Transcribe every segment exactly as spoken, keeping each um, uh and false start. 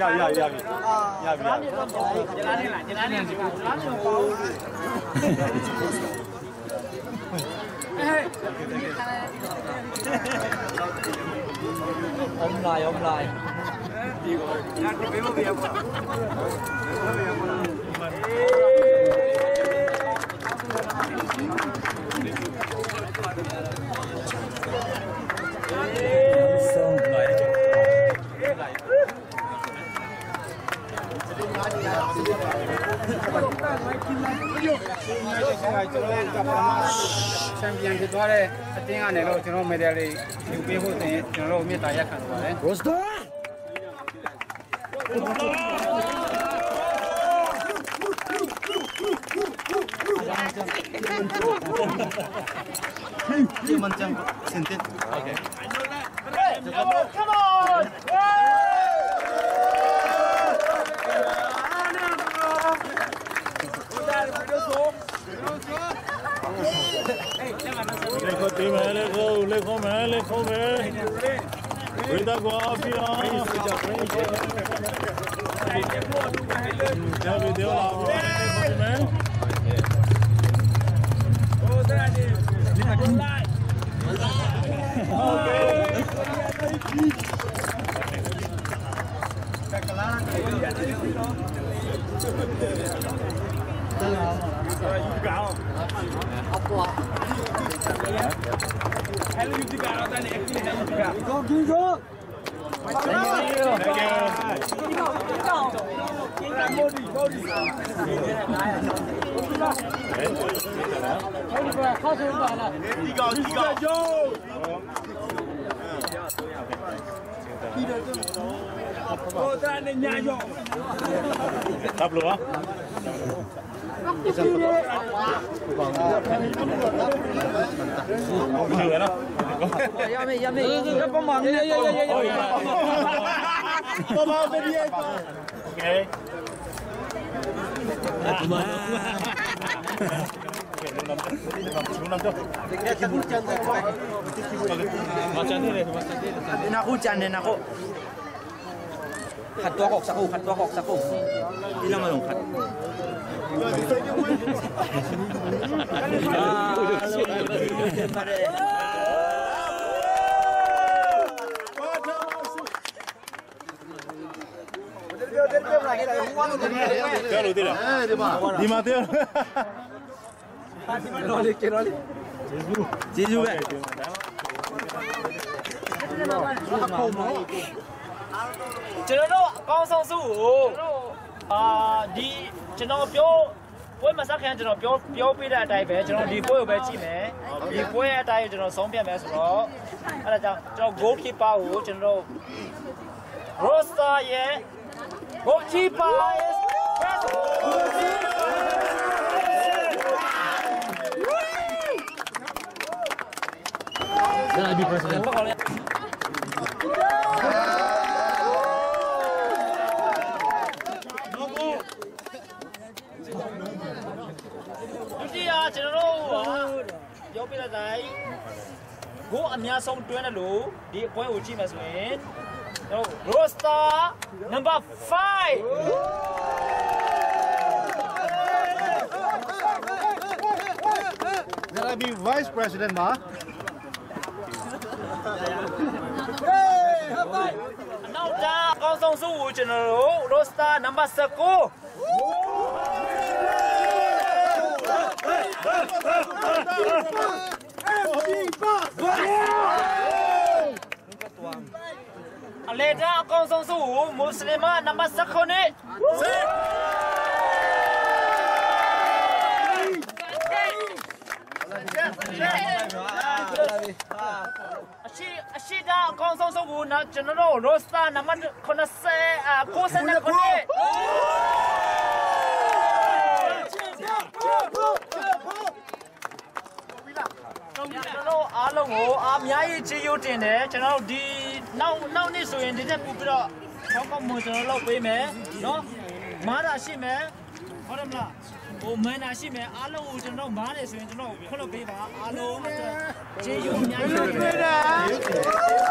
ရပြီ ရပြီ ရပြီ ရပြီ ရပြီ Om lai, om lai. Champion ဖြစ်သွားတဲ့အသင်းကနေတော့ ကျွန်တော် medal တွေယူပေးဖို့ဆိုရင် ကျွန်တော်တို့ မေတ္တာရပ်ခံလိုပါတယ်။ Lekho team hai, lekho, lekho me, lekho me. Wita gua api ah. Video la, lekho team hai. Okay. Naku can ne, naku. Khat tua kawksak uh, khat tua kawksak uh. I lam a zong khat. Di ma, di ma. Jeju ve. ကျွန်တော်တို့အကောင်းဆုံးဆုကိုအာဒီကျွန်တော်ပြောပွဲမှာစခင်ကျွန်တော်ပြောပြောပြတဲ့အတိုင်းပဲကျွန်တော်ဒီပွဲကိုပဲကြည့်မယ်ဒီပွဲအတိုင်းကျွန်တော်ဆုံးဖြတ်မယ်ဆိုတော့အဲ့ဒါကြောင့်ကျွန်တော် goalkeeper ကိုကျွန်တော်တို့ Roster ရဲ့ goalkeeper is Then I be president. Dutiya, general. ပြောပြလိုက်တိုင်းကိုအများဆုံးတွဲနေလို့ဒီအပွဲကိုကြည့်မယ်ဆိုရင်ကျွန်တော် roster number five Then I be vice president မှာအနောက်တန်းအကောင်းဆုံးဆုကိုကျွန်တော်တို့ roster number sevenအလဲတန်းအကောင်းဆုံးဆုကိုမွတ်စလင်မနံပါတ်ဆယ့်ခုနစ်အရှိအရှိတန်းအကောင်းဆုံးဆုကိုနော်ကျွန်တော်တို့ roster နံပါတ်ခုနစ်ဆယ်အာကိုးဆယ်ခုနစ် ကျွန်တော်အားလုံးကိုအများကြီးကျေးဇူးတင်တယ်ကျွန်တော်တို့ဒီနောက်နောက်နေ့ဆိုရင်ဒီထက်ပိုပြီးတော့ခေါင်းကောက်မှုကျွန်တော်လုပ်ပေးမယ်နော်မားတာရှိမယ်ဟုတ်တယ်မလားဟိုမန်တာရှိမယ်အားလုံးကိုကျွန်တော်မားတယ်ဆိုရင်ကျွန်တော်ခုလုပ်ပေးပါအားလုံးအတွက်ကျေးဇူးအများကြီးတင်ပါတယ်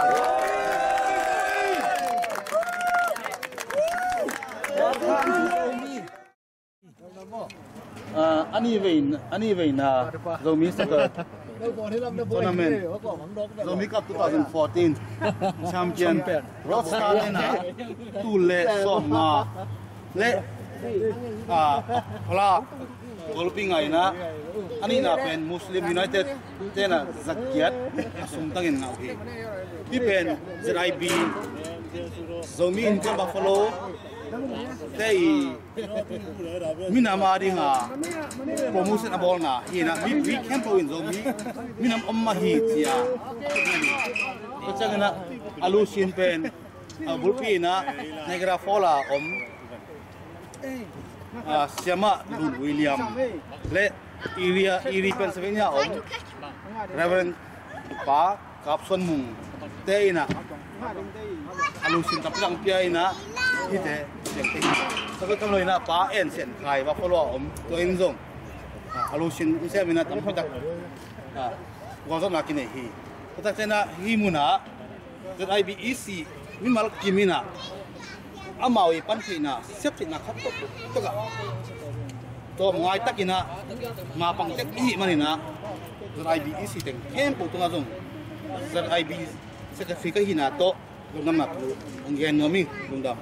Ani veina, ani veina Zomi Soccer Tournament, Zomi Cup two thousand fourteen champion Road Star nena tul le sawmnga le a phala golpi ngaina anina pen Muslim United tena zakiat a sumtangin ngau hi. Hi pen Z I B Zomi Inter Buffalo te i minam a dinga promotion a bawlna hi na mi mi khempeuh in Zomi minam om mah hi cia ka ciangin a lu sin pen a bulpi in a Niagara Falls a om Ah, Siamah Lun William le Erie, Erie Pennsylvania om Reverend Pa Kap Suan Mung te in ah a lungsim tampi tak pia in ah hihte siang te hi. Tua bek tham lo in ah Pa En Sian Khai va follow a om, tua in zong ah, a lungsim in sem in ah tampi tak ah, gualzawhna kinei hi. Tua tak ciang ah hih mun ah Z I B E C mimal kim in ah amau i pan theihna, siap theihna khat tawh tawm ngai tak in ah mapang tek i hih man in ah Z I B E C teng khempeuh tungah zong Z I B E C secretary ka hihna tawh lungdamna thu hong gen nuam ing. Lungdam.